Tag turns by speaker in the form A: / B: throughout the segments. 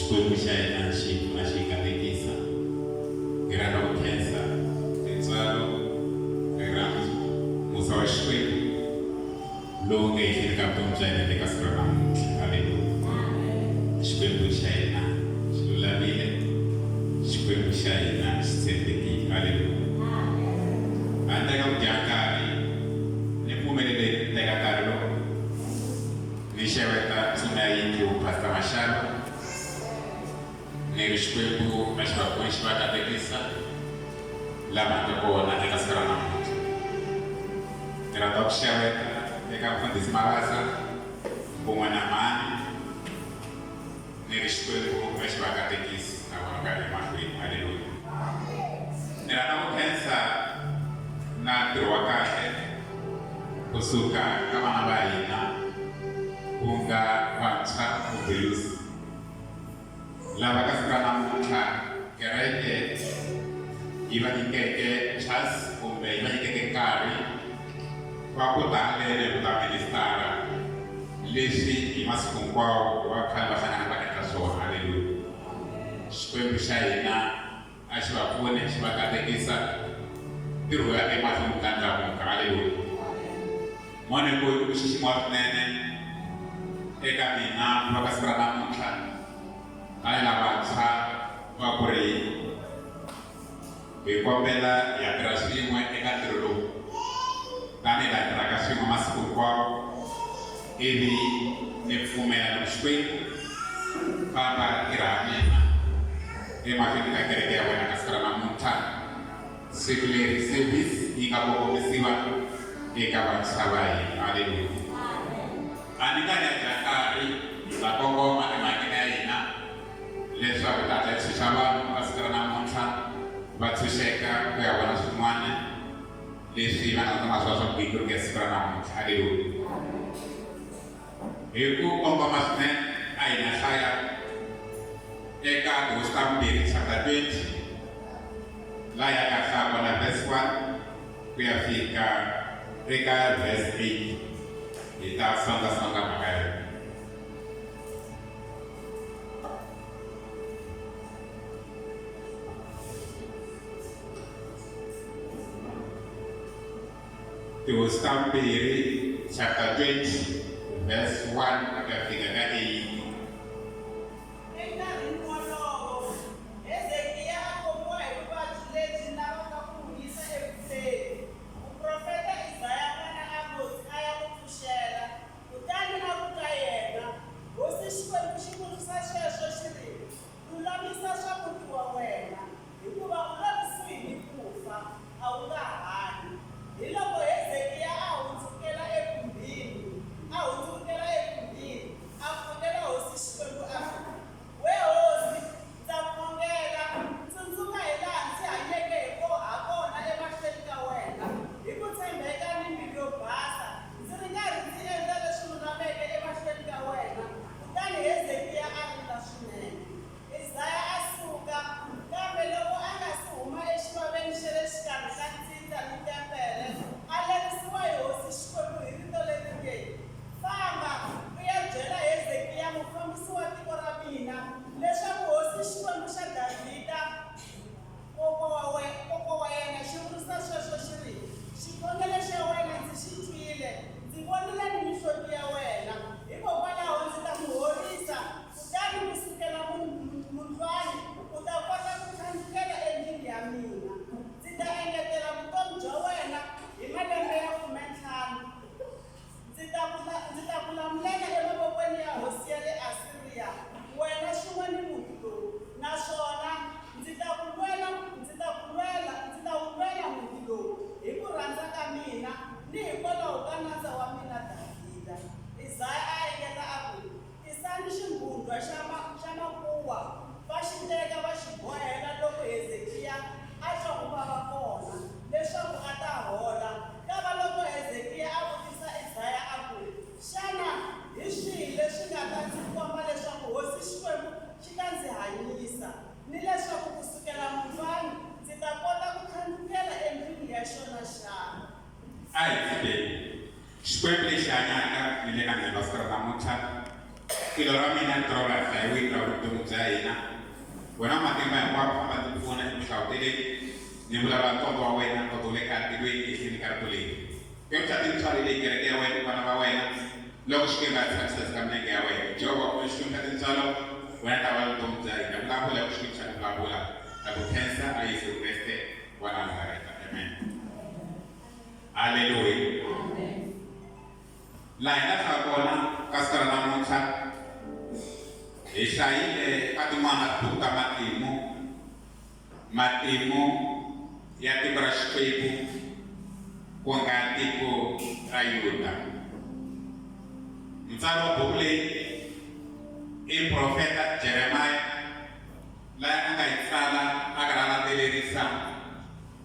A: Xikwembu xa hina xi pfuna xi hi katekisa. Hi rhandza ku khensa tintswalo, rirhandzu, musa wa Xikwembu lowu nga ehenhleni ka vutomi bya hina le ka siku ra namuntlha. Haleluya! Xikwembu xa hina xi lulamile, Xikwembu xa hina xi tshembekile. Haleluya! Handle ka ku dya nkarhi, ni pfumeleleni ku teka nkarhi lowu Ni xeweta ntsumi ya yindlu Pastor Mashalo ni ri Xikwembu a xi va pfuni xi va katekisa lava nga kona eka siku ra namuntlha. Ni rhandza ku xeweta eka mfundhisi Mabasa kun'we na mhani ni ri Xikwembu a xi va katekisi na vona ku ya emahlweni. Haleluya. Ni rhandza ku khensa na ntirho wa kahle kusuka ka vana va hina ku nga vantshwa kumbe youth lava ka siku ra namuntlha kereke yi va nyikeke chance kumbe yi va nyikeke nkarhi wa ku ta haleni ku ta ministara leswi hi masiku hinkwawo va khale va hlangana va endla swona. Haleluya. Xikwembu xa hina a xi va pfune, xi va katekisa. Ntirho wu ya emahlweni wu ndlandlamuka. Haleluya. N'wana ku i ku xiximiwa swinene eka mina va ka siku ra namuntlha tanihi lavantshwa va ku ri hi kombela hi ya tirha swin'we eka ntirho lowu tanihi laha tirhaka swin'we masiku hinkwawo ivi ni pfumela loko Xikwembu famba tirha ha mina emahlweni ka kereke ya wena ka siku ra namuntlha siku leri service yi nga kongomisiwa eka vantshwa va hina. Haleluya. A ni nga ya dya nkarhi hi ta kongoma emhakeni ya hina leswaku hi ta hatla hi tshunxa vanhu ka siku ra namuntlha va tshunxeka ku ya vona swin'wana leswi va nga ta na swona swa vugingiriki ya siku ra namuntlha. Haleluya. Hi ku kongoma swinene a hi na hlaya eka Tihosi ta Vumbirhi chapter 20 laha ya nga hlaya kona verse 1 ku ya fika eka verse 8 hi ta songasonga mhaka yaleyo. Tihosi ta Vumbirhi chapter 20 verse 1 ku ya fika ka 8.
B: Enkarhini wolowo, Hezekiya a khomiwa hi vuvabyi lebyi lavaka ku n'wi yisa eku feni. Muprofeta Esaya n'wana Amotsi a ya n'wi pfuxela, kutani a ku ka yena, Hosi Xikwembu xi vurisa sweswo xi ri, Lulamisa swa muti wa wena, hikuva u le kusuhi ni ku fa, a wu nga hanyi. Hiloko Hezekiya a hundzukela ekhumbini, a hundzulukela ekhumbini, a khongela hosi Xikwembu a ku, We hosi, ndza khongela, tsundzuka hilaha ndzi hanyeke hakona emahlweni ka wena, hi ku tshembeka ni mbilu yo basa, ndzi ri karhi ndzi endla leswi lulameke emahlweni ka wena. Kutani Hezekiya a rila swinene. Esaya a suka, kambe loko a nga si huma exivaveni xa le xikarhi ka ntsindza ni tempele, a lerisiwa hi hosi Xikwembu hi rito leri nge, Famba, u ya byela Hezekiya mufambisi wa tiko ra mina, leswaku hosi Xikwembu xa Davhida, kokwa wa yena, xi vurisa sweswo xi ri, Xikhongelo xa wena ndzi xi twile, ndzi vonile ni mihloti ya wena, hikokwalaho ndzi ta n'wi horisa, kutani ku sukela mundlwani u ta kota ku tlhandlukela endlwini ya mina. Ndzi ta engetela vutomi bya wena hi malembe ya khumentlhanu. Ndzi ta ku, ndzi ta ku lamulela emavokweni ya hosi ya le Asiriya, wena swin'we ni muti lowu, naswona ndzi ta ku lwela, ndzi ta ku lwela, ndzi ta wu lwela muti lowu hi ku rhandza ka mina ni hikwalaho ka nandza wa mina Davhida. Esaya a engeta a ku, Tisani ximbhundhwa xa ma, xa makuwa, va xi teka va xi bohela loko Hezekiya a twa ku vava kona, leswaku a ta hola. Kavaloko Hezekiya a vutisa Esaya a ku, Xana hi swihi leswi nga ta ndzi komba leswaku hosi Xikwembu xi ta ndzi hanyisa, ni leswaku ku sukela mundlwani ndzi ta kota ku tlhandlukela endlwini ya xona xana?
A: A hi tshembeni Xikwembu lexi hanyaka ni le ka ndzilo wa siku ra namuntlha. Tilo ra mina ni tiro ra hlayiwile ra vutomi bya hina. Wena wa matimba hinkwawo famba ndzi pfuna eku hlawuteleni ni vulavula ntoto wa wena, ntoto wu le ka tilweni ehenhleni ka rito leri. Xikwembu xa tintswalo leyi kereke ya wena, vana va wena, loko Xikwembu a tshamisa ka milenge ya wena. Jehovha u Xikwembu xa tintswalo, wena ta va vutomi bya hina. Vulavula ku Xikwembu xa ku vulavula. Ta ku khensa a Yesu Kreste wa Nazareta. Amen. Haleluya. Laha hi nga fika kona ka siku ra namuntlha hi hlayile ka tin'wana tibuku ta matimu, matimu ya tiko ra Xikwembu ku nga tiko ra Yuda. Mutsari wa buku leyi i profeta Jeremiah laha a nga yi tsala a karhi a landzelerisa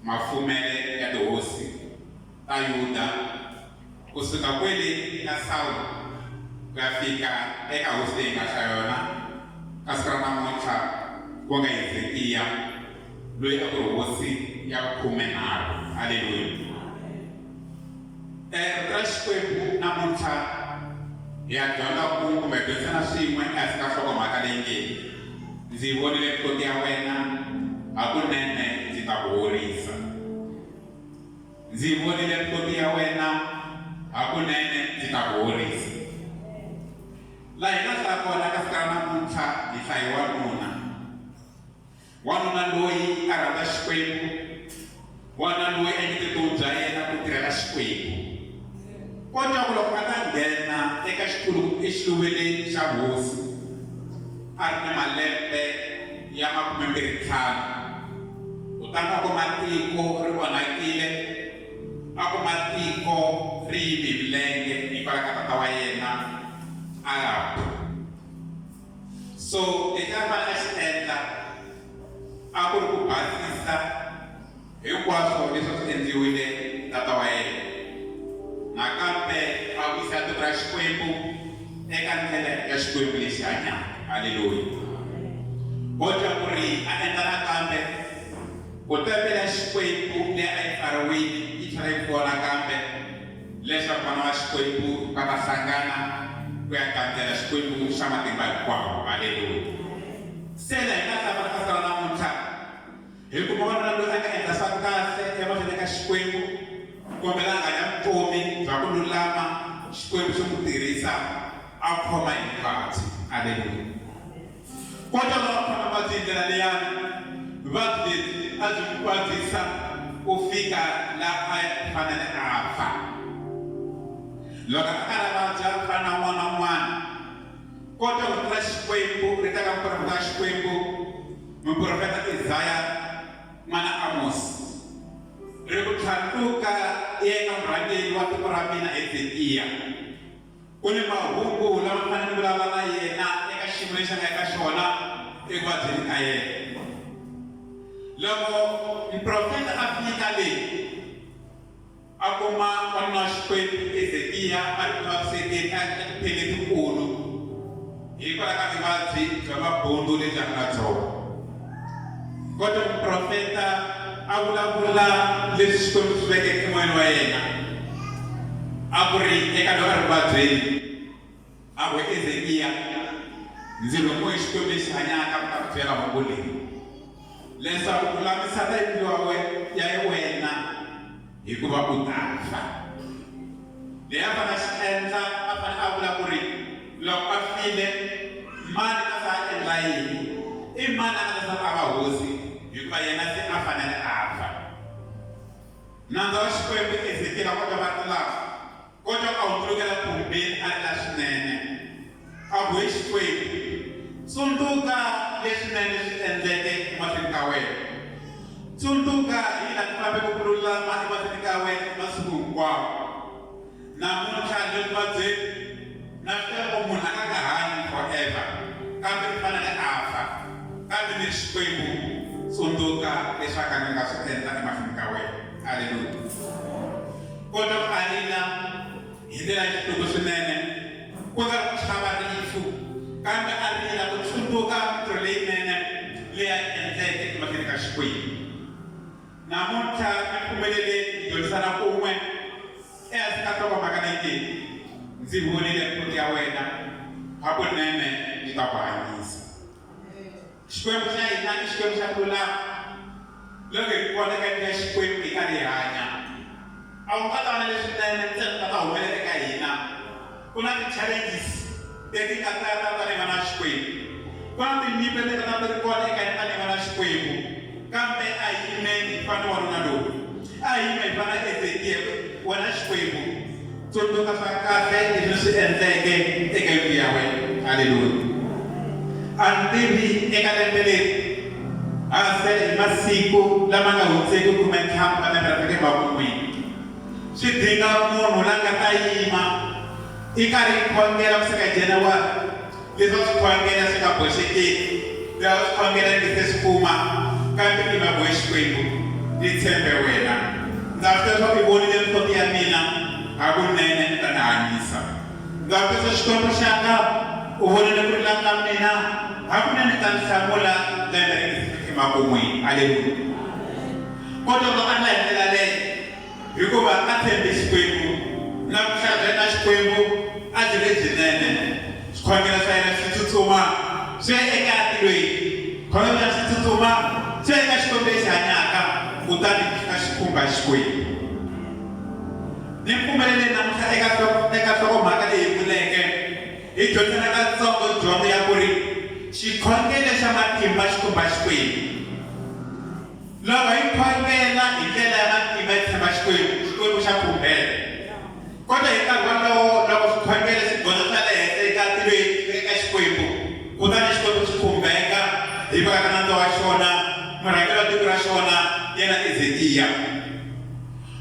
A: mafumele ya tihosi ta Yuda ku suka kwele ka Sawulo ku ya fika eka hosi leyi nga hlaya yona ka siku ra namuntlha ku nga Hezekiya loyi a ku ri hosi ya vukhumenharhu. Haleluya! Rito ra Xikwembu namuntlha hi ya dyondza ku kumbe hi dyondzisana swin'we ehansi ka nhlokomhaka leyi nge Ndzi vonile mihloti ya wena, hakunene ndzi ta ku horisa. Ndzi vonile mihloti ya wena, hakunene ndzi ta ku horisa. Laha hi nga hlaya kona ka siku ra namuntlha hi hlaye wanuna. Wanuna loyi a rhandza Xikwembu, wanuna loyi a nyike vutomi bya yena ku tirhela Xikwembu. Kodwa ku loko a ta nghena eka exiluveleni xa hosi a ri na malembe ya makumembirhi-ntlhanu, kutani a kuma tiko ri onhakile, a kuma tiko ri yime hi milenge hikwalaho ka tata wa yena Ahabu. So lexi a fanele a xi endla a ku ri ku basisa hinkwaswo leswi a swi endliwile tata wa yena. Nakambe a vuyisa tiko ra Xikwembu eka ndlela ya Xikwembu lexi hanyaka. Haleluya! Ho twa ku ri a endla nakambe ku tempele ya Xikwembu leyi a yi pfariwile yi tlhela yi pfuwa nakambe leswaku vana va Xikwembu va ta hlangana ku ya gandzela Xikwembu xa matimba hinkwawo. Haleluya! Se la hi nga hlamala ka siku ra namuntlha hi kuma wanuna loyi a nga endla swa kahle emahlweni ka Xikwembu kumbe la nga hanya vutomi bya ku lulama, Xikwembu xi n'wi tirhisa a khoma hi vuvabyi. Aleluya! Kodwa loko a khoma vuvabyi hi ndlela leyani, vuvabyi lebyi a byi n'wi vabyisa ku fika la a fanele a fa. Loko a karhi a vabya ku fana na un'wana na un'wana, kodwa rito ra Xikwembu ri ta ka muprofeta wa Xikwembu, muprofeta Isaya n'wana Amosi, ri ku, Tlhandluka u ya eka murhangeri wa tiko ra mina Hezekiya. Ku ni mahungu lama fanele ni vulavula na yena eka xiyimo lexi a nga eka xona eku vabyeni ka yena. Loko muprofeta a fika le, a kuma wanuna wa Xikwembu Ezekiya a ri ku vavisekeni, a ri etipheleni letikulu hikwalaho ka vuvabyi bya mabundu lebyi a nga na byona. Kodwa muprofeta a vulavula leswi Xikwembu xi vekeke emoyeni wa yena, a ku ri eka loyi a ri ku vabyeni, a ku, Ezekiya, ndzi rhumiwe hi Xikwembu lexi hanyaka ku ta ku byela hungu leri, leswaku u lamisana yindlu ya wena, hikuva u ta fa. Leyi a fanele a xi endla, a fanele a vula ku ri loko a file, mani a ta endla yini? I mani a nga ta sala a va hosi? Hikuva yena se a fanele a fa. Nandza wa Xikwembu Ezekiyele a kota marito lawa, Kota a hundzulukela khumbini a rila swinene, a ku, He Xikwembu, tsundzuka leswinene swi endleke emahlweni ka wena. Tsundzuka hi laha ndzi fambeke ku lulama emahlweni ka wena masiku hinkwawo. Namuntlha ni le ku vabyeni, na swi tiva ku munhu a nga ka hanyi forever, kambe u fanele a fa. Kambe ni ri Xikwembu, tsundzuka leswi a ka ni nga swi endla emahlweni ka wena. Aleluya! Kodwa a rila hi ndlela ya xihluku swinene, ku nga ri ku chava rifu, kambe a rila ku tsundzuka mintirho leyinene leyi a yi endleke emahlweni ka Xikwembu. Namuntlha mi pfumeleleni hi dyondzisana kun'we ehansi ka nhlokomhaka leyi nge, Ndzi Vonile Mihloti Ya Wena. Hakunene ndzi ta ku hanyisa. Xikwembu xa hina i Xikwembu xa ku lulama. Loko hi kona eka ndlela ya Xikwembu hi karhi hi hanya, a wu nga ta va na leswinene ntsena nga ta humelela eka hina. Ku na ti-challenges leti nga ta ta tanihi vana va Xikwembu. Ku na tinyimpi leti nga ta ti ri kona eka hina tanihi vana va Xikwembu. Kambe a hi yimeni hi fana ni wanuna loyi. A hi yime hi fana na Ezekiel. Wena Xikwembu, tsundzuka swa kahle leswi ni swi endleke eka yindlu ya wena. Haleluya! A ni tivi eka lembe leri hase hi masiku lama nga hundzeki 15 malembe ra fike emakun'wini. Swi dinga munhu la nga ta yima i karhi i khongela ku suka January leswi a swi khongela swi nga boxekeki, leswi a swi khongela ni nge se swi kuma, kambe i va bohe Xikwembu, ni tshembe wena. Ndza swi tiva leswaku i vonile mihloti ya mina, hakunene u ta ni hanyisa. Ndza swi tiva Xikwembu xanga, u vonile ku rila ka mina, hakunene u ta ni hlamula lembe ri nge se fika emakun'wini. Aleluya! Kodwa loko a ndla hi ndlela leyo, hikuva a tshembe Xikwembu, na vuxaka bya yena na Xikwembu a byi ri lebyinene. Swikhongelo swa yena swi tsutsuma swi ya eka tilweni, swikhongelo swa yena swi tsutsuma swi ya eka Xikwembu lexi hanyaka, kutani xi fika xi khumba Xikwembu. Ni pfumeleleni namuntlha eka eka nhlokomhaka leyi hi vuleke hi dyondzana katsongo dyondzo ya ku ri xikhongelo xa matimba xi khumba Xikwembu. Loko hi khongela hi ndlela ya matimba hi tshemba Xikwembu, Xikwembu xa khumbeka. Kodwa hi nkarhi wolowo loko swikhongelo swi goza swa le henhla eka tilweni swi eka Xikwembu, kutani Xikwembu xi khumbeka hi mhaka ka nandza wa xona, murhangeri wa tiko ra xona, yena Ezekiya.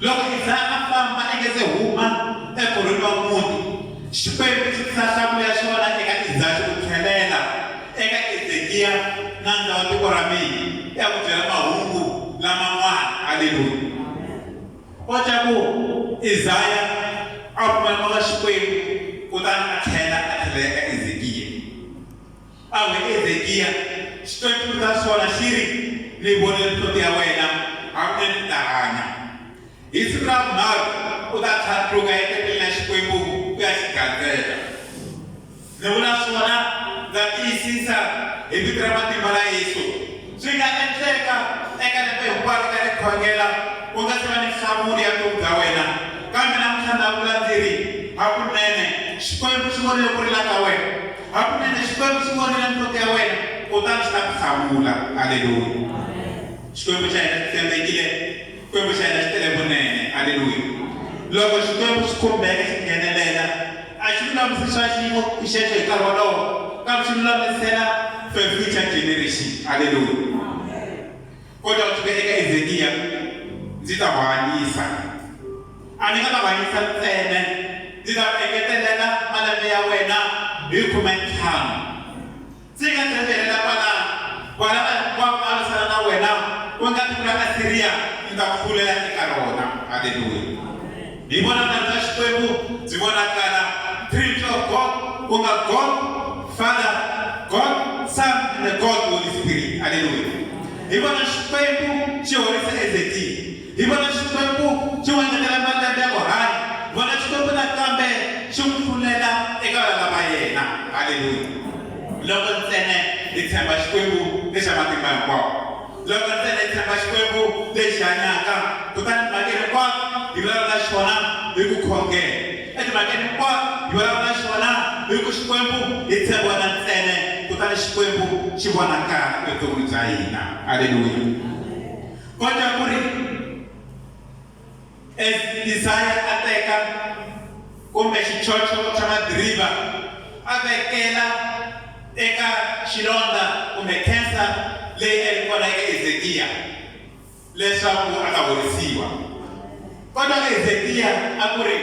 A: Loko Isaya a famba a nge se huma ekhorhweni wa muti, Xikwembu xi tisa nhlamulo ya xona eka Isaya xi ku, Tlhelela eka Ezekiya nandza wa tiko ra mina, u ya n'wi byela mahungu laman'wana. Aleluya! Kota ku Isaya a pfumela moya wa Xikwembu kutani a tlhela a tlhelela eka Ezekiya. A ku, Ezekiya, Xikwembu xa xona xi ri, Ni vonile mihloti ya wena, hakunene u ta hanya. Hi siku ra vunharhu u ta tlhandluka etempeleni ya Xikwembu u ya xi gandzela. Ni vula swona, ndza tiyisisa hi vito ra matimba ra Yesu, swi nga endleka eka lembe hinkwaro eka ri khongela u nga si va ni nhlamulo ya vutomi bya wena, kambe namuntlha ndza vula ndzi ri, hakunene Xikwembu xi vonile ku rila ka wena. Hakunene Xikwembu xi vonile mihloti ya wena, kutani xi ta ku hlamula. Aleluya! Xikwembu xa hina xi tshembekile, Xikwembu xa hina xi tele vunene. Aleluya! Loko Xikwembu xi khumbeka xi nghenelela, a xi lulamisi swa xiyimo xexo hi nkarhi wolowo, kambe xi lulamisela for future generation. Aleluya! Kodwa ku fika eka Ezekiya, ndzi ta ku hanyisa. A ni nga ta ku hanyisa ntsena, ndzi ta ku engetelela malembe ya wena hi 15. Ndzi nga tlhelela kwalano, valala hinkwavo va lwisana na wena, u nga tiko ra Asiriya, ndzi ta ku hlulela eka rona. Haleluya! Hi vona vunene bya Xikwembu byi vonakala, Trinity of God, ku nga God Father, God Son and the God Holy Spirit. Haleluya! Hi vona Xikwembu xi horisa Ezekiya. Hi vona Xikwembu xi n'wi engetela malembe ya ku hanya. Hi vona Xikwembu nakambe xi n'wi hlulela eka valala va yena. Haleluya! Loko ntsena hi tshemba Xikwembu lexa matimba hinkwawo. Loko ntsena hi tshemba Xikwembu lexi hanyaka, kutani timhakeni hinkwato hi vulavula na xona hi ku khongela. Etimhakeni hinkwato hi vulavula na xona hi ku Xikwembu hi tshemba wena ntsena, kutani Xikwembu xi vonakala evuton'wini bya hina. Aleluya! Kota ku ri as Isaya a teka kumbe xichocho xa madiriva a vekela eka xilondza kumbe khensa leyi a yi ri kona eka Ezekiya leswaku a ta horisiwa. Kodwa Ezekiya a ku ri,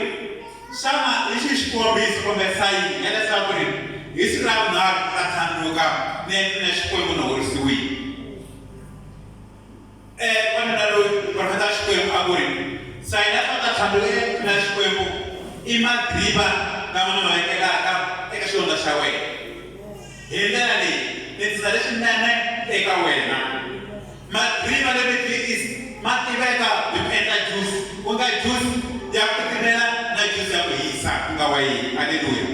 A: Xana hi xihi xikombiso kumbe sayini ya leswaku ri hi siku ra vunharhu ndzi ta tlhandluka ni ya endlwini ya Xikwembu ni horisiwile? Wanuna loyi muprofeta wa Xikwembu a ku ri, Sayini ya ta tlhandluka endlwini ya Xikwembu i madiriva lama ni ma vekelaka eka xilondza xa wena. Hi ndlela leyi, ni tisa leswinene eka wena. Madiriva le Middle East ma tiveka hi ku endla juice, ku nga juice ya ku titimela na juice ya ku hisa, ku nga wayini. Aleluya!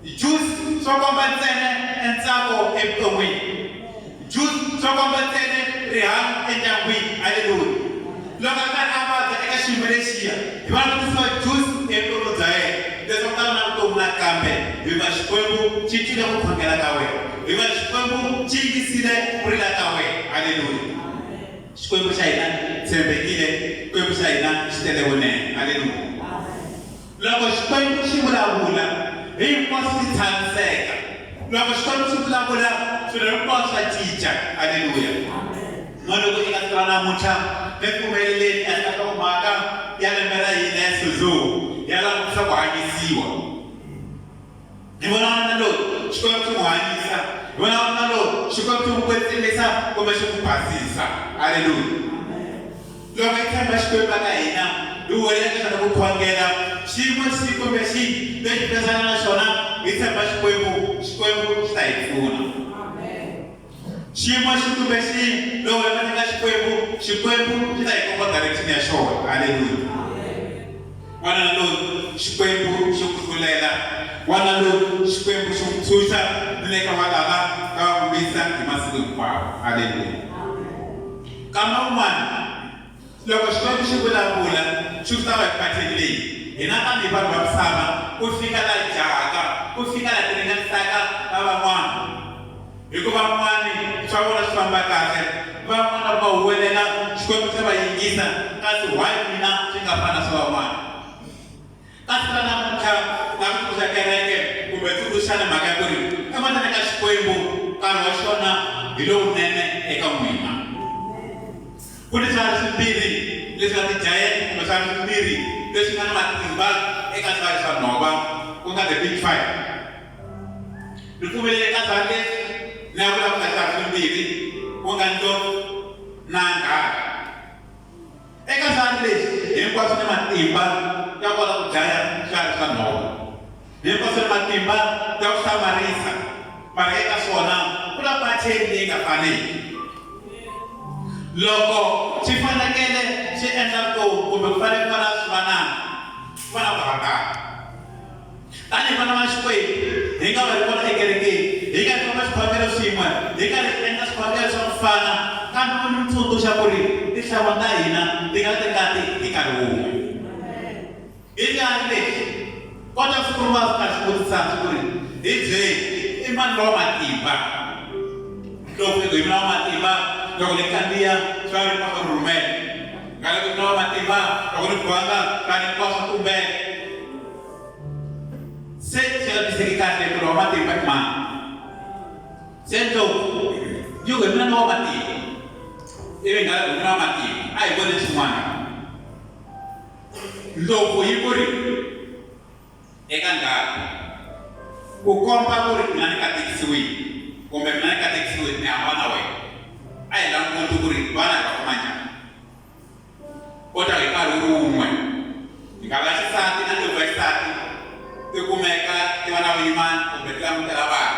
A: Juice. swo komba ntsena entsako evuton'wini. Juice swo komba ntsena rihanyo endyangwini. Aleluya. Loko a karhi a vabya eka xiyimo lexiya, hi vona ku tisiwa juice evuton'wini bya yena leswaku ta va na vutomi nakambe, hikuva Xikwembu xi twile ku khongela ka wena, hikuva Xikwembu xi yingisile ku rila ka wena. Aleluya. Xikwembu xa hina tshembekile, Xikwembu xa hina xi tele vunene. Aleluya. Loko Xikwembu xi vulavula, hinkwaswo swi tshamiseka. Loko Xikwembu xi vulavula, swilo hinkwaswo swa cinca. Aleluya. N'waloko eka siku ra namuntlha, mi pfumeleleni ehenhla ka nhlokomhaka ya lembe ra hina ya Suzhou ya langutisa ku hanyisiwa. Hi vona wanuna loyi Xikwembu xi n'wi hanyisa. Hi vona wanuna loyi Xikwembu xi n'wi kwetsimisa kumbe xi n'wi basisa. Aleluya. Loko hi tshemba Xikwembu ka hina, hi huwelela eka xona ku khongela, xiyimo xihi kumbe xihi lexi hi fambisana na xona, hi tshemba Xikwembu, Xikwembu xi ta hi pfuna. Xiyimo xihi kumbe xihi loko hi va eka Xikwembu, Xikwembu xi ta hi komba direction ya xona. Aleluya. Wanuna loyi Xikwembu xi n'wi hlulela, wanuna loyi Xikwembu xi n'wi tshunxa ni le ka valala ka va n'wi lwisa hi masiku hinkwawo. Aleluya. Nkama wun'wana loko Xikwembu xi vulavula xi ku ta va hi pattern leyi, hina tanihi vanhu va misava ku fika la jahaka, ku fika la tiringanisaka na van'wana. Hikuva van'wana swa vona swi famba kahle, van'wana va huwelela Xikwembu xa va yingisa, kasi why mina swi nga fani na swa van'wana? Ka siku ra namuntlha na ku tsundzuxa kereke kumbe tsundzuxani mhaka ya ku ri emahlweni ka Xikwembu nkarhi wa xona hi lowunene eka n'wina. Ku ni swiharhi swimbirhi leswi nga ti-giant kumbe swiharhi swimbirhi leswi nga ni matimba eka swiharhi swa nhova ku nga the big five. Ni pfumelele ka swiharhi leswi ni ya vulavula hi swiharhi swimbirhi ku nga ndlopfu na nghala. Eka swiharhi leswi hinkwaswo ni matimba ya kota ku dlaya swiharhi swa nhova. Hinkwaswo ni matimba ya ku hlamarisa, mara eka swona ku na patheni leyi nga faniki. Loko swi fanekele swi endla vutomi kumbe ku fanele ku va na swivanana, ku va na ku hambana. Tanihi vana va Xikwembu, hi nga va hi kona ekerekeni, hi karhi famba swikhongelo swin'we, hi karhi hi endla swikhongelo swa ku fana, kambe u ni tsundzuxa ku ri tinhlamulo ta hina ti nga ti nga ti hi nkarhi wun'we. Hi nkarhi lexi, kota siku rin'wana swi karhi swi vutisa swi ku ri, hi byeli, i mani lowa matimba? Loko hi mina wa matimba, loko ni khandziya swa ri hinkwaswo rhurhumela. Nga loko mina wa matimba, loko ni gwanga swa ri hinkwaswo tumbela. Se swi nga twisiseki kahle ku ri wa matimba i mani. Se ndlopfu yi ku hi mina ni wa matimba, ivi nghala ku hi mina wa matimba, a hi vone swin'wana. Ndlopfu yi ku ri eka nghala, ku komba ku ri mina ni katekisiwile kumbe mina ni katekisiwile ni hambana na wena, a hi languti ku ri vana hi va kuma njhani. Kota hi nkarhi wu ri wun'we, nghala ya xisati na ndlopfu ya xisati ti kumeka ti va na vuyimani kumbe ti langutela vana.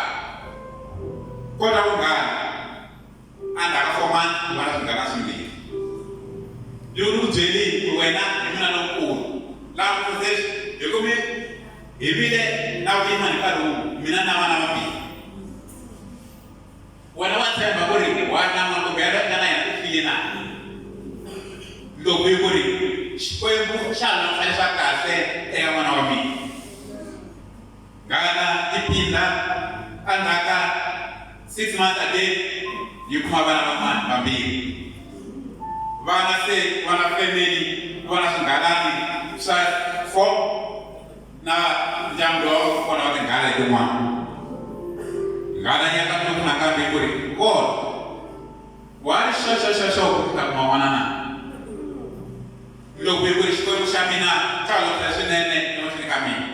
A: Kota ku nghala endzhaku ka 4 months ku va na swinghala swimbirhi. Loko ni ku byelini ku wena hi mina lonkulu, laha ku sweswi hi kume hi vile na vuyimani hi nkarhi wun'we, mina na vana vambirhi. Wena wa tshemba ku ri wa nyama kumbe yaloye nga na yena u file na? Loko yi ku ri Xikwembu xa languta leswa kahle eka n'wana wa mina. Nghala yi phindha endzhaku ka 6 months again yi kuma vana van'wana vambirhi. Vana se va na family ku va na swinghalani swa 4 na ndyangu lowu kona wa tinghala letin'wana. Nghala yi ya ka ndlopfu nakambe yi ku ri kona wa ri xo xo xo xo ku ta kuma n'wana na. Loko yi ku ri Xikwembu xa mina xa holobya swinene emahlweni ka mina.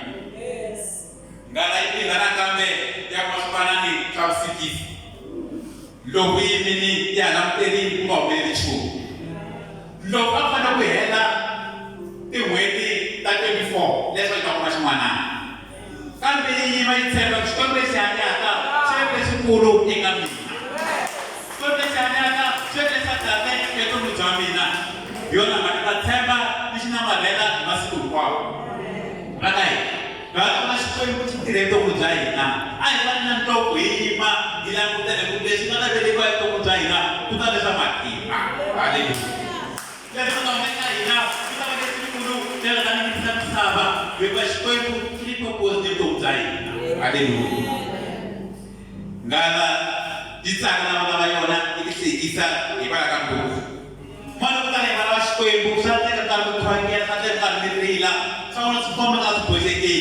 A: Nghala yi phindha nakambe ya kuma swivanani swa vusikisi. Loko yi yimile ya ha languterile ku nga humeleli nchumu. Loko a ku fanele ku hela tin'hweti ta 24 leswaku yi ta kuma xin'wanana. Kambe yi yima yi tshemba ku Xikwembu lexi hanyaka xi ri lexikulu eka mina. Xikwembu lexi hanyaka xi ri lexa kahle evuton'wini bya mina. Hi yona mhaka ta tshemba ni xi namarhela hi masiku hinkwawo. Va ka hina, va ta vona Xikwembu. Xikwembu xi tirhe vutomi bya hina, a hi fani na nhloko hi yima hi langutele ku leswi nga ta velekiwa evuton'wini bya hina ku ta leswa matimba. Haleluya! Leswi nga ta humelela hina ku ta va leswikulu leswi nga ta ninginisa misava, hikuva Xikwembu xi ni purpose ni vutomi bya hina. Haleluya! Nghala yi tsaka na vana va yona yi tihlekisa hikwalaho ka nghozi. N'wana ku tani hi vana va Xikwembu, swa endleka nkarhi mi khongela, swa endleka nkarhi mi rila, swa n'wina swi komba nga swi boxekeki.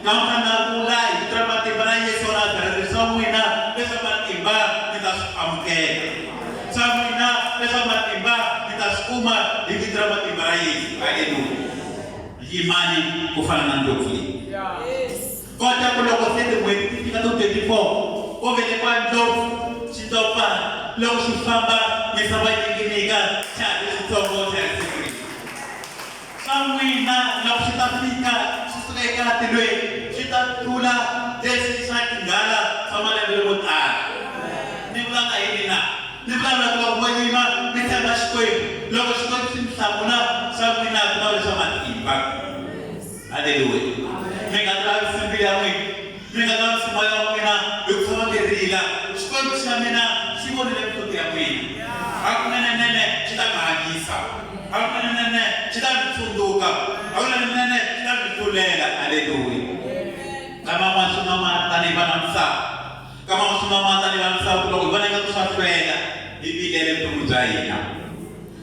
A: Namuntlha na vula hi vito ra matimba ra Yesu wa Nazareta, swa n'wina leswa matimba mi ta swi amukela. Swa n'wina leswa matimba mi ta swi kuma hi vito ra matimba ra Yesu. Haleluya. Yimani ku fana na ndlopfu leyi. Kota ku loko se tin'hweti ti fika to 24, ko velekiwa ndlopfu, xindlopfana, loko xi famba misava yi ninginika, xa ha ri xitsongo, xa ha ri sikurini. Swa n'wina loko swi ta fika swi suka eka tilweni, swi ta tlula leswi swa tinghala swa malembe lamo tala. Ni vulaka yini na? Ni vulavula ku loko mo yima mi tshemba Xikwembu, loko Xikwembu xi mi hlamula, swa n'wina ku ta va leswa matimba. Haleluya. Mi nga tlavisi mbilu ya n'wina, mi nga tlavisi moya wa n'wina hi ku tshama mi rila. Xikwembu xa mina xi vonile mihloti ya n'wina. Hakunene-nene xi ta mi hanyisa. Hakunene-nene xi ta mi tsundzuka. Hakunene-nene xi ta mi hlulela. Haleluya. Kama n'waxin'wana tanihi vana misava. Kama n'waxin'wana tanihi vana misava ku loko hi vona ingaku swa hlwela, hi vilele vutomi bya hina.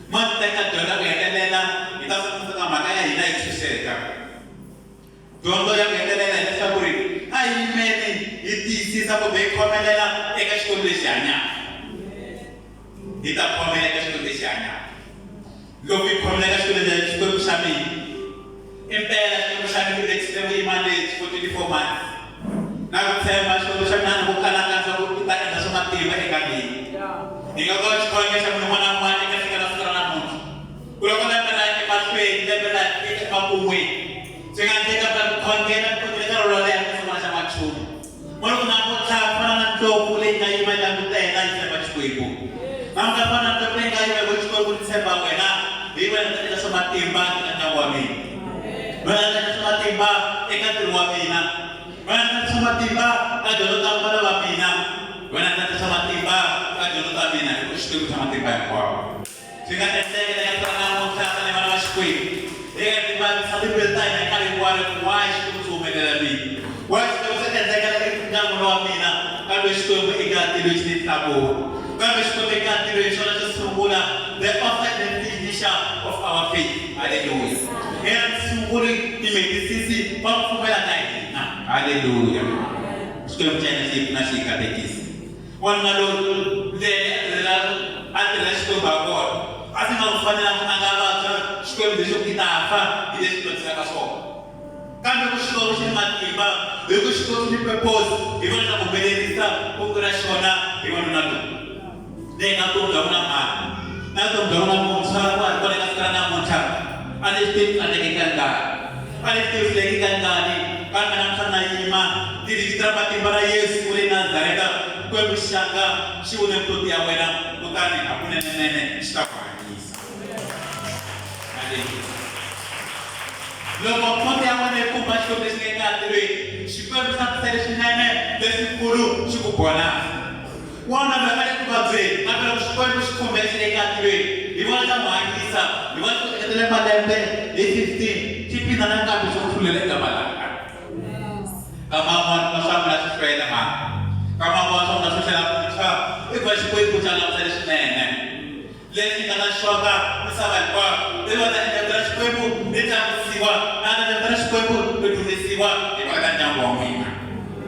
A: Ma teka dyondzo ya ku hetelela, hi ta sungula mhaka ya hina yi tshunxeka. Dyondzo ya ku hetelela hileswaku ri a hi yimeni hi tiyisisa kumbe hi khomelela eka Xikwembu lexi hanyaka. Hi ta khomela eka Xikwembu lexi hanyaka. Loko hi khomela eka Xikwembu lexi, Xikwembu xa mina, impela Xikwembu xa mina ku vekisile vuyimana lebyi for 24 months. Na ku tshemba Xikwembu xa mina ni ku kanakana swa ku i ta endla swa matimba eka mina. Hi nga kota xikhongelo xa munhu un'wana na un'wana eka fika na siku ra namuntlha. Ku loko lembe ra ya emahlweni, lembe ra ya fika emakun'wini, swi nga endleka ku ku khongela mi khongele nkarhi wo leha mi nga xa n'wanchumu. Mo loko namuntlha ku fana na nhloko leyi nga yima yi langutela yi tshemba Xikwembu. Namuntlha ku fana na nhloko leyi nga yima hi ku Xikwembu ni tshemba wena, hi wena u ta endla swa matimba eka ndyangu wa mina. Wena u ta endla swa matimba eka ntirho wa mina. Wena u ta endla swa matimba ka dyondzo ta vana va mina. Wena u ta endla swa matimba ka dyondzo ta mina, hikuva i Xikwembu xa matimba hinkwawo. Swi nga endleka eka siku ra namuntlha tanihi vana va Xikwembu, hi nga tivavisa timbilu ta hina nkarhi hinkwawo ku why Xikwembu xi humelela mina, why Xikwembu xi endlekela endyangwini wa mina, kambe Xikwembu eka tilo xi ni nhlamulo. Kambe Xikwembu eka tilo hi xona xo sungula, the author and finisher of our faith. Haleluya! Hi yena musunguri ni muhetisisi wa ku pfumela ka hina. Haleluya! Xikwembu xa hina xi hi pfuna xi hi katekisa. Wanuna loyi ndlela a tirhela a tirhela Xikwembu ha kona, a swi nga n'wi fanelanga a nga vabya Xikwembu leswaku i ta fa hi leswi vabyisaka swona. Kambe ku Xikwembu xi ni matimba, hi ku Xikwembu xi ni purpose, hi vona ta ku humelerisa kungu ra xona hi wanuna loyi. Leyi nga vutomi bya vona mhani, na vutomi bya vona muntshwa wa ha ri kona eka siku ra namuntlha, a ni swi tivi ku tsandzeke kangani, a ni swi tivi ku hluleke kangani, kambe namuntlha na yima ni ri vito ra matimba ra Yesu wa le Nazareta, Xikwembu xanga xi vone mihloti ya wena, kutani hakunene-nene xi ta ku hanyisa. Haleluya. Loko mihloti ya wena yi khumba Xikwembu lexi nga ekatilweni, Xikwembu xa tisa leswinene leswikulu xi ku bonasa. Wanuna loyi a le ku vabyeni, kambe loko Xikwembu xi khumbe xi le ekatilweni, hi vona xa n'wi hanyisa, hi vona xi engetele malembe hi 15, xi phindha nakambe xi n'wi hlulela eka valala. Kama van'wana va swa n'wina swi hlwela mhani. Kama van'wana swa n'wina swi hlwela kuntshwa, i ku va Xikwembu xa langutisa leswinene. Leswi nga ta xoka misava hinkwayo, ivi va ta endla vito ra Xikwembu ri tlakusiwa, na ta endla vito ra Xikwembu ri dzunisiwa hikwalaho ka ndyangu wa n'wina.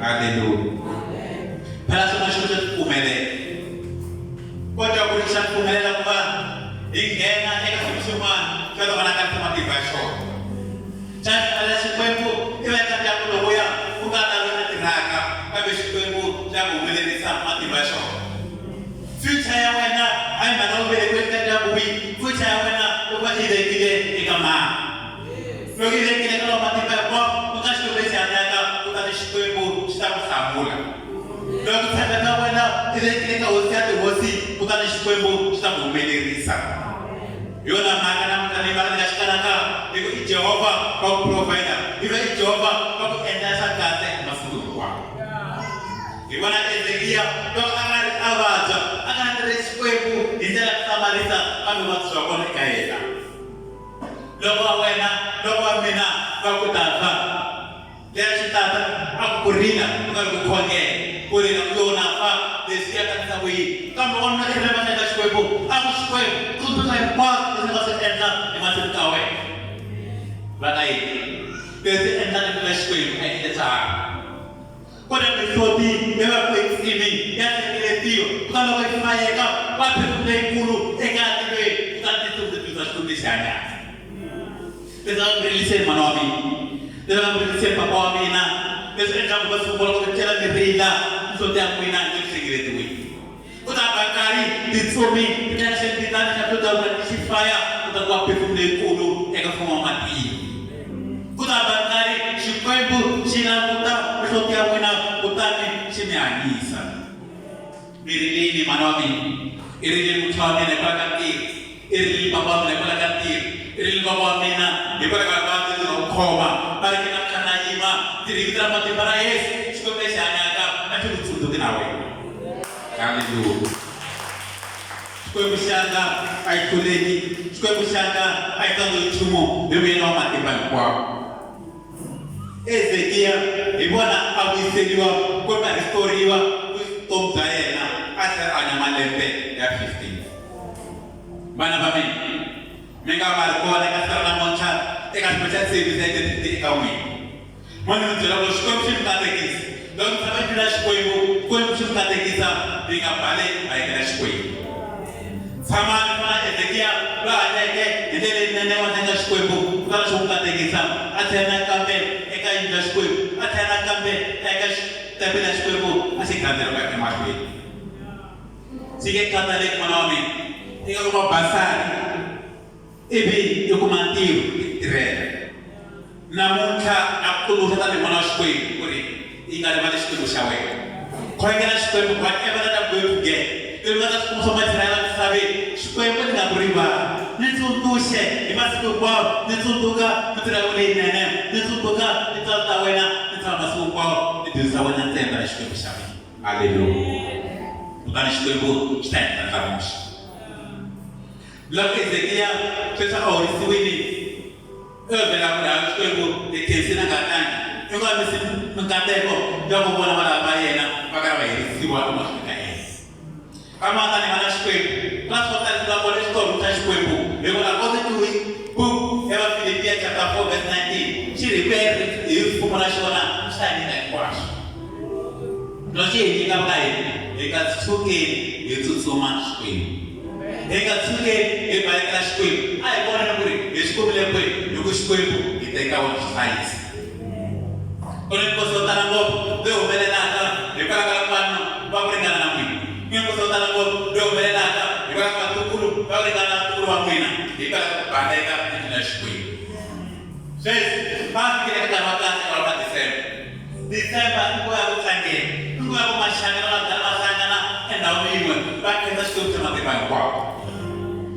A: Haleluya! Phela swin'wana Xikwembu xa swi pfumelela. Kodwa ku ri xa pfumelela ku va hi nghena eka swilo swin'wana swa ku vonakarisa matimba ya xona. Xa pfumelela Xikwembu i va eka ndyangu lowuya ku nga na loyi a tirhaka, kambe Xikwembu xa ku humelerisa matimba ya xona. Future ya wena a hi mhaka u velekiwe eka ndyangu wihi, future ya wena u va i vekile eka mani. Loko i vekile eka lowa matimba hinkwawo, ku nga Xikwembu lexi hanyaka, kutani Xikwembu xi ta ku hlamula. Loko ku tshemba ka wena i vekile eka Hosi ya tihosi, kutani Xikwembu xi ta ku humelerisa. Hi yona mhaka namuntlha ni va ni nga xikanaka hi ku i Jehovha wa ku provide, hi va i Jehovha wa ku endla swa kahle hi masiku hinkwawo. Hi vona Ezekiya loko a nga ri a vabya, a nga tirhe Xikwembu hi ndlela ya ku hlamarisa kambe vuvabyi bya kona eka yena. Loko wa wena, loko wa mina va ku ta fa, leya xitata a ku ku rila ku nga ri ku khongela, ku rila ku yo na fa, leswi ya tatisa ku yini. Kambe wanuna i rile mahlweni ka Xikwembu, a ku, Xikwembu, tsundzuxa hinkwaswo leswi nga swi endla emahlweni ka wena. Va ka yini? Leswi endlaka ku nga Xikwembu a endle swa hava. Ku na mihloti ya vakwetsimi ya hlengeletiwa, kutani loko yi fayeka, va phefemula leyikulu eka tilweni, kutani tintsumi ti dzunisa Xikwembu lexi hanyaka. Leswi a nga riliseni mana wa mina, leswi a nga riliseni papa wa mina, leswi endlaka va sungula ku mi tlhela mi rila, mihloti ya n'wina yi hlengeletiwile. Ku ta ba nkarhi tintsumi ti tlhela xembitani xa mihloti ya n'wina ti xi faya, ku ta ku va phefumulo leyikulu eka mfumo wa matilo. Ku ta ba nkarhi Xikwembu xi languta mihloti ya n'wina kutani xi mi hanyisa. Mi rilini mana wa mina, i rilini muntshwa wa mina hikwalaho ka ntirho, i rilini papa wa mina hikwalaho ka ntirho, i rilini bava wa mina hikwalaho ka vuvabyi lebyi nga ku khoma. Va ri ke namuntlha na yima, ndzi ri hi vito ra matimba ra Yesu, Xikwembu lexi hanyaka a xi ku tsundzuki na wena. Haleluya! Xikwembu xanga a yi hluleki, Xikwembu xanga a yi tsandziwi nchumu hi vuyena wa matimba hinkwawo. Ezekiya hi vona a vuyiseriwa kumbe a rhistoriwa vutomi bya yena a tlhela a hanya malembe ya 15. Vana va mina, mi nga va ri kona eka siku ra namuntlha eka xiyimo xa service ya identity eka n'wina. Mo ni mi byela ku Xikwembu xi mi katekisa. Loko mi tshama endlwini ya Xikwembu, Xikwembu xi mi katekisa, mi nga baleki mi balekela Xikwembu. Tshamani mi fana na Ezekiya loyi a hanyeke hi ndlela leyinene emahlweni ka Xikwembu, kutani xi n'wi katekisa, a tlhela nakambe eka yindlu ya Xikwembu, a tlhela nakambe eka tempele ya Xikwembu, a xi gandzela ku ya emahlweni. Swi nge khathaleki n'wana wa mina, i nga kuma basari ivi i kuma ntirho i tirhela. Namuntlha na ku tsundzuxa tanihi n'wana wa Xikwembu ku ri i nga rivali Xikwembu xa wena. Khongela Xikwembu whatever that I'm going to get, leswi nga ta swi kuma swa matirhela la misaveni, Xikwembu ni nga ku rivali. Ni tsundzuxe hi masiku hinkwawo, ni tsundzuka mintirho ya wena leyinene, ni tsundzuka tintswalo ta wena, ni tshama masiku hinkwawo ni dyondzisa wena ntsena na Xikwembu xa mina. Aleluya! Kutani Xikwembu xi ta hi ndlandlamuxa. Loko Ezekiya sweswi a horisiwile, u yo byela ku ri, Hayi Xikwembu, hi khensile na nga tlangi, i nga misi minkateko ya ku vona valala va yena va karhi va herisiwa emahlweni ka yena. Kambe a tanihi vana Xikwembu, ku na swo tala leswi nga kona exitorhwini xa Xikwembu, hikuva according to book ya Vafilipiya chapter 4 verse 19, xi ri hi ku ya hi rifumo ra xona xi ta hi nyika hinkwaswo. Loko xi hi nyika va ka hina, hi nga tshukeni hi tsutsuma Xikwembu. Hi nga tshuki hi balekela Xikwembu. A hi voneni ku ri hi xi kumile kwihi, hi ku Xikwembu hi teka wona xi hlayisa. Ku ni minkosi yo tala ngopfu leyi humelelaka hikwalaho ka vanhu va ku ringana na n'wina. Ku ni minkosi yo tala ngopfu leyi humelelaka hikwalaho ka vatukulu va ku ringana na vatukulu va n'wina, hikwalaho ka ku baleka endlwini ya Xikwembu. Sweswi va fikile eka nkarhi wa kahle nkarhi wa December. December i nguva ya ku tlangela, i nguva ya ku maxaka na vanghana va hlangana endhawini yin'we va khensa Xikwembu xa matimba hinkwawo.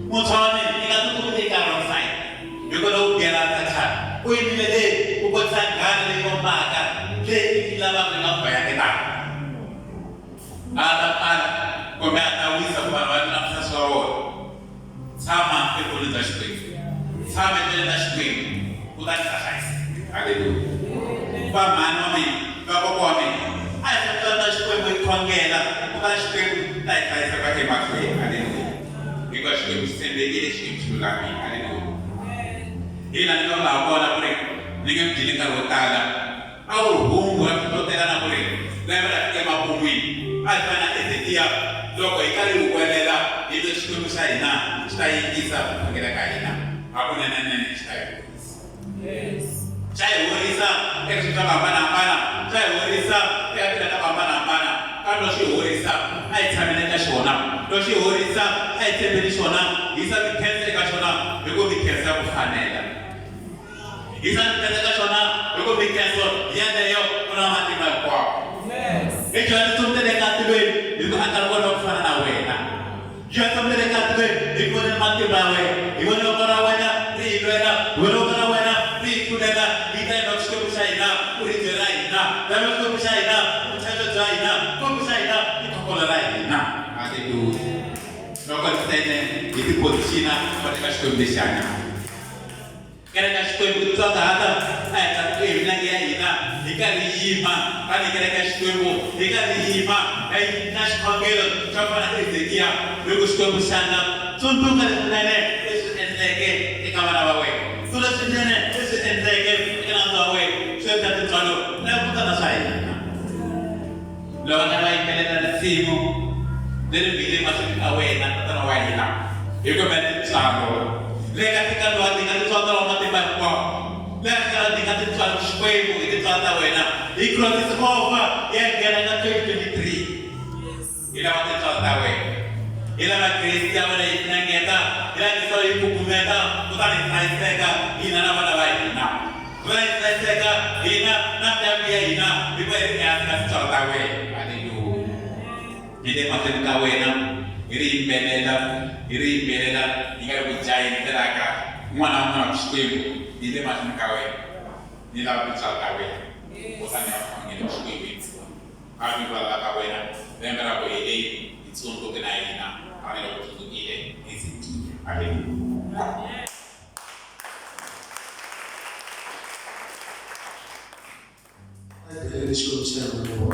A: Muntshwa wa mina, i nga tikumi eka wrong side hi kona ku gela Sathana. U yimile le ku kotisa nghala leyi ombaka leyi yi lavaka yi nga ku bayaketaka. A ta pfala kumbe a ta wisa ku vanhu va lulamisa swa vona. Tshama evuton'wini bya Xikwembu. Tshama endleleni ta Xikwembu, kutani xi ta hlayisa. Haleluya. Va mhani wa mina, va kokwa wa mina, a hi fambisana na Xikwembu hi khongela, kutani Xikwembu ta hi hlayisa ku ya emahlweni. Haleluya. Hikuva Xikwembu xi tshembekile, Xikwembu xi lulamile. Haleluya. Hi laha ni nga vula ha kona ku ri ni nge mi dyeli nkarhi wo tala. A wu ri hungu ra ku hlohlotelana ku ri lembe ra fika emakun'wini. A hi fana na Ezekiya loko hi karhi hi huwelela hi te, Xikwembu xa hina xi ta yingisa ku khongela ka hina, hakunene-nene xi ta hi horisa. Xa hi horisa eka swilo swa ku hambana-hambana, xa hi horisa eka tindlela ta ku hambana-hambana. Kambe loko xi hi horisa, a hi tshameni eka xona. Loko xi hi horisa, a hi tshembeni xona, hi yisa mikhenso eka xona, hi ku mikhenso ya ku fanela. Hi ta titeka ka xona hi ku mikhenso yeleyo u na matimba hinkwawo. Hi dyondza ntsumi ta le ka tilweni hi ku a nga ri kona wa ku fana na wena. Dyondza ntsumi ta le ka tilweni hi ku vona matimba ya wena, hi vona.
C: Xikwembu xa hina i vuchacho bya hina, Xikwembu xa hina i khokholo ra hina.
A: Haleluya. Loko ntsena hi tiposixina kota ka Xikwembu lexi hanyaka.
C: Kereke ya Xikwembu ku titsongahata a hi tlakuke hi milenge ya hina hi karhi hi yima tanihi kereke ya Xikwembu hi karhi hi yima hi na xikhongelo xa ku fana na Hezekiya loko Xikwembu xanga tsundzuka leswinene leswi endleke eka vana va wena tsundzuka leswinene leswi endleke eka nandza wa wena swi endla tintswalo na ku tana swa hina loko nga va yimbelela risimu leri mbile mahlweni ka wena tatana wa hina hi kombela tintswalo leyi ka tika lowa dinga tintswalo ta wa matimba hinkwawo leyi ka tika dinga tintswalo Xikwembu hi tintswalo ta wena hi cross over ya nghena ka 2023 hi lava tintswalo ta wena hi lava grace ya wena yi funengeta hi lava grace ya wena yi kufumeta kutani hi hlayiseka hina na vana va hina kutani hi hlayiseka hina na ndyangu ya hina hikuva hi ri ehansi ka tintswalo ta wena.
A: Haleluya. Hi le mahlweni ka wena hi ri yimbelela hi ri yimbelela hi nga ri ku jaheni ndlela ya kahle un'wana na un'wana ku Xikwembu hi le mahlweni ka wena ni lava tintswalo ta wena kutani va khongela Xikwembu hi pfuna a mi vulavula ka wena lembe ra ku heleni hi tsundzuke na hina tanihiloko tsundzukile Hezekiya. Haleluya.
D: A hi beleni Xikwembu xa hina mavoko.